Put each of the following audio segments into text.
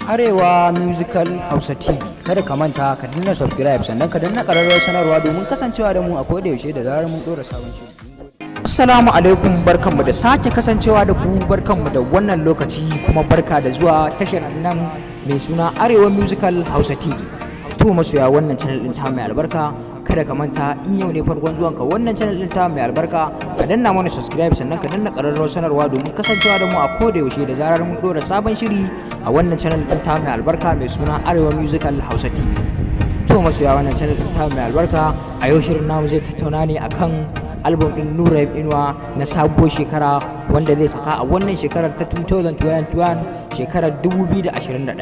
Arewa Musical Hausa TV. Kada ka manta ka danna subscribe, sannan ka danna ƙararrawar sanarwa domin kasancewa da mu a koda yaushe da zarar mun ɗora sabon shiri. Assalamu alaikum, barkanmu da sake kasancewa da ku, barkanmu da wannan lokaci, kuma barka da zuwa tashar nan mai suna Arewa Musical Hausa TV. To masoya wannan channel din ta mai albarka, kada ka manta, in yau ne farkon zuwan ka wannan channel din ta mai albarka, ka danna mana subscribe, sannan ka danna ƙararrawar sanarwa domin kasancewa da mu a koda yaushe da zarar mun ɗora sabon shiri a wannan channel din ta mai albarka mai suna Arewa Musical Hausa TV. To masoya wannan channel din ta mai albarka, a yau shirin namu zai tattauna ne akan album din Nura Inuwa na sabuwar shekara wanda zai saka a wannan shekarar ta 2021, shekarar 2021.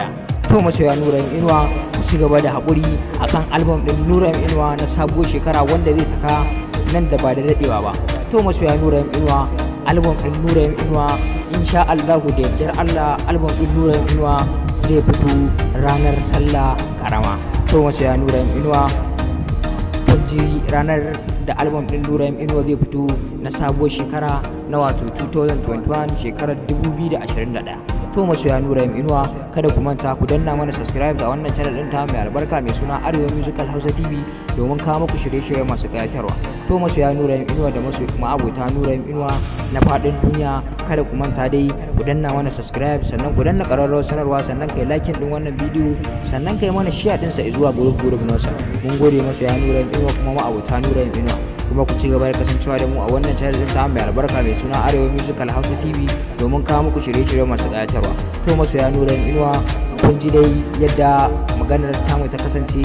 To masoya Nura Inuwa, ku ci gaba da haƙuri akan album din Nura Inuwa na sabuwar shekara wanda zai saka nan da ba da daɗewa ba. To masoya Nura Inuwa, album din Nura Inuwa, insha Allahu, da yardar Allah, album din Nura Inuwa zai fito ranar Sallah Karama. To masoya Nura Inuwa, kun ji ranar da album din Nura Inuwa zai fito na sabuwar shekara na wato 2021, shekarar 2021. To masoya Nura Inuwa, kada ku manta ku danna mana subscribe a wannan channel din ta mai albarka mai suna Arewa Musical Hausa TV domin kawo muku shirye-shirye masu kayatarwa. To masoya Nura Inuwa da masu ma'abota Nura Inuwa na faɗin duniya, kada ku manta dai ku danna mana subscribe, sannan ku danna ƙararrawar sanarwa, sannan kai liking din wannan bidiyo, sannan kai mana share ɗinsa zuwa group group nasa. Mun gode masoya Nura Inuwa kuma ma'abota Nura Inuwa, kuma ku ci gaba da kasancewa da mu a wannan channel din ta mai albarka mai suna Arewa Musical Hausa TV domin kawo muku shirye-shirye masu ƙayatarwa. To masoya Nura Inuwa, kun ji dai yadda maganar tamu ta kasance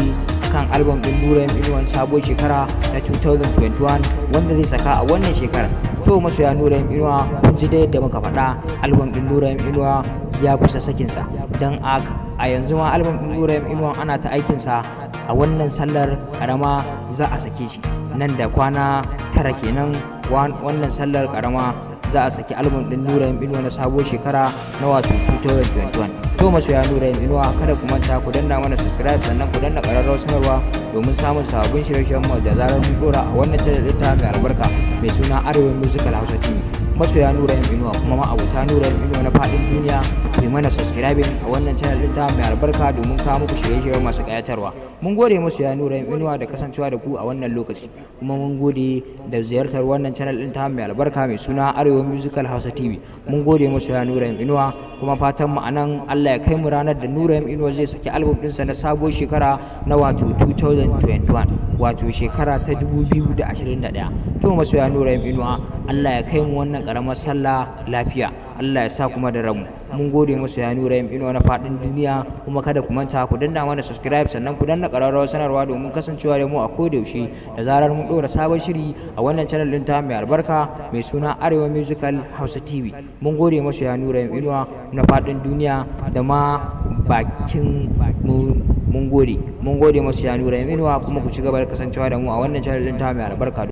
kan album din Nura Inuwa sabuwar shekara na 2021 wanda zai saka a wannan shekarar. To masoya Nura Inuwa, kun ji dai yadda muka faɗa, album din Nura Inuwa ya kusa sakinsa, don a yanzu ma album din Nura Inuwa ana ta aikinsa. A wannan Sallar Karama za a sake shi, nan da kwana 9 kenan. Wannan Sallar Karama za a saki album din Nura Inuwa na sabuwar shekara na wato 2021. To masoya Nura Inuwa, kada ku manta ku danna mana subscribe, sannan ku danna ƙararrawar sanarwa domin samun sababbin shirye-shiryen mu da zarar mun dora a wannan channel ɗin ta mai albarka mai suna Arewa Musical Hausa TV. Masoya Nura Inuwa kuma ma'abota Nura Inuwa na faɗin duniya, ku yi mana subscribing a wannan channel ɗin ta mai albarka domin kawo muku shirye-shirye masu ƙayatarwa. Mun gode masoya Nura Inuwa da kasancewa da ku a wannan lokaci, kuma mun gode da ziyartar wannan channel ɗin ta mai albarka mai suna Arewa Musical Hausa TV. Mun gode masoya Nura Inuwa, kuma fatan mu anan Allah ya kai mu ranar da Nura Inuwa zai saki album ɗinsa na sabuwar shekara na wato 2021, wato shekara ta 2021. To masoya Nura Inuwa, Allah ya kai mu wannan karamar sallah lafiya, Allah ya sa kuma da ranmu. Mun gode masoya Nura Inuwa na faɗin duniya, kuma kada ku manta ku danna mana subscribe, sannan ku danna ƙararrawar sanarwa domin kasancewa da mu a koda yaushe da zarar mun ɗora sabon shiri a wannan channel ɗin ta mai albarka mai suna Arewa Musical Hausa TV. Mun gode masoya Nura Inuwa na faɗin duniya da ma bakin mu. Mun gode, mun gode masoya Nura Inuwa, kuma ku ci gaba da kasancewa da mu a wannan channel ɗin ta mai albarka.